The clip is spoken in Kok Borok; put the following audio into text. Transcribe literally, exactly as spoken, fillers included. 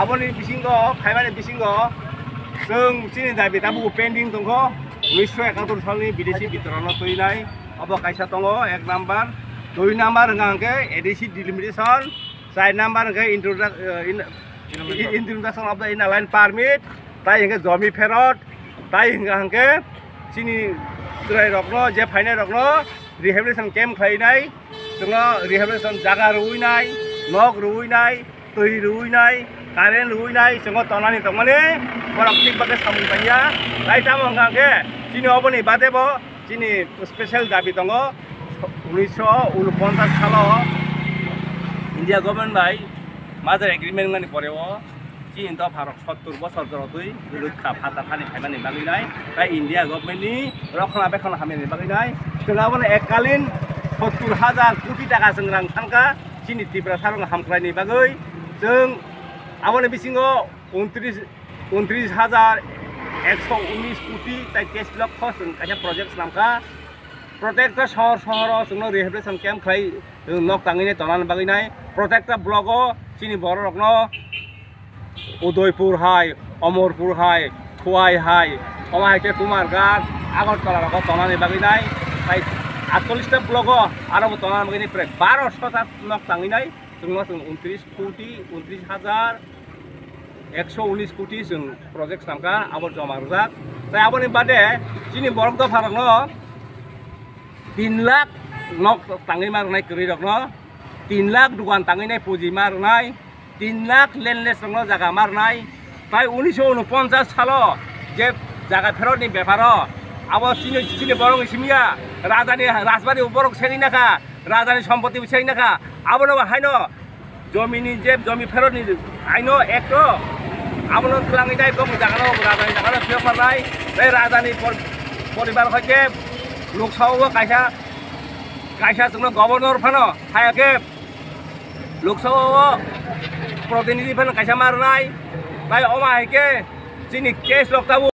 Aboni bisingo, phaimani bisingo, chwng chini dabi tabuk pending tongkho, unisho ekatur salni bidesi bitorano twinai, abo kaisa tongo, ek number, dui number hwnkha hwnkhe A D C delimitation, char number hwnkhe introduc-, eh, in-, introduction of the inner line permit, tai hwnkhe jomi pherot, tai hwnkha hwnkhe chini chwrairokno, je phainairokno rehabilitation camp khlainai, chwngno rehabilitation jaga rwinai, nok rwinai, twi rwinai, current rwinai, chwngno tonani tongmani borok thik bagwi samung tangya. Tai tamo hwnkha hwnkhe chini oboni badebo chini special dabi tongo, unisho unoponchas salo India government bai merger agreement wngnani poreo chini dopharok sottur bosor jorotwi rwkha phatar thani phaimani bagwi nai, tai India government ni rokhna bekhana hamyani bagwi nai. Chwng abono ekkalin sottur hajar koti taka chwng rang thankha chini Tiprasa rok hamkraini bagwi. Chwng aboni bisingo untris, untris hajar ekso unis koti tai teis lokho chwng kaisa project swnamkha. Protekta sohor sohoro chwngno rehabilitation camp khlai, chwng nok tangwi nai tonani bagwi nai. Protekta block o chini borok rokno Udaipur hai, Amarpur hai, Khowai hai, omo hai khe Kumarghat, Agartala rogo tonani bagwi nai. Tai atchollish ta block o aro bo tonani bagwi nai prai baro sota nok tangwi nai. Chwngno chwng untris koti, untris hajar ekso unis koti chwng project swnamkha, abo joma rwjak. Tai aboni bade chini borok dopharokno tin lakh nok tangwi ma rwnai kwrwirokno, tin lakh dukan tangwi nai puji ma rwnai, tin lakh landless rokno jaga ma rwnai. Tai unisho unoponchas salo je jaga pherotni beparo abo chini, chini borokni simi ya, rajani rajbari borok segwi nakha, rajani sompoti bo segwi nakha, abono bo haino jomini je jomi pherotni aino ekto abono twlangwi nai bokni jagano rajani jagano phiyok phalnai. Tai rajani por-, poribar hoi khe Lok Sabha o kaisa, kaisa chwngno governor phano haya khe Lok Sabha o protinidhi phano kaisa ma rwnai. Tai omo hai khe chini case rok tabuk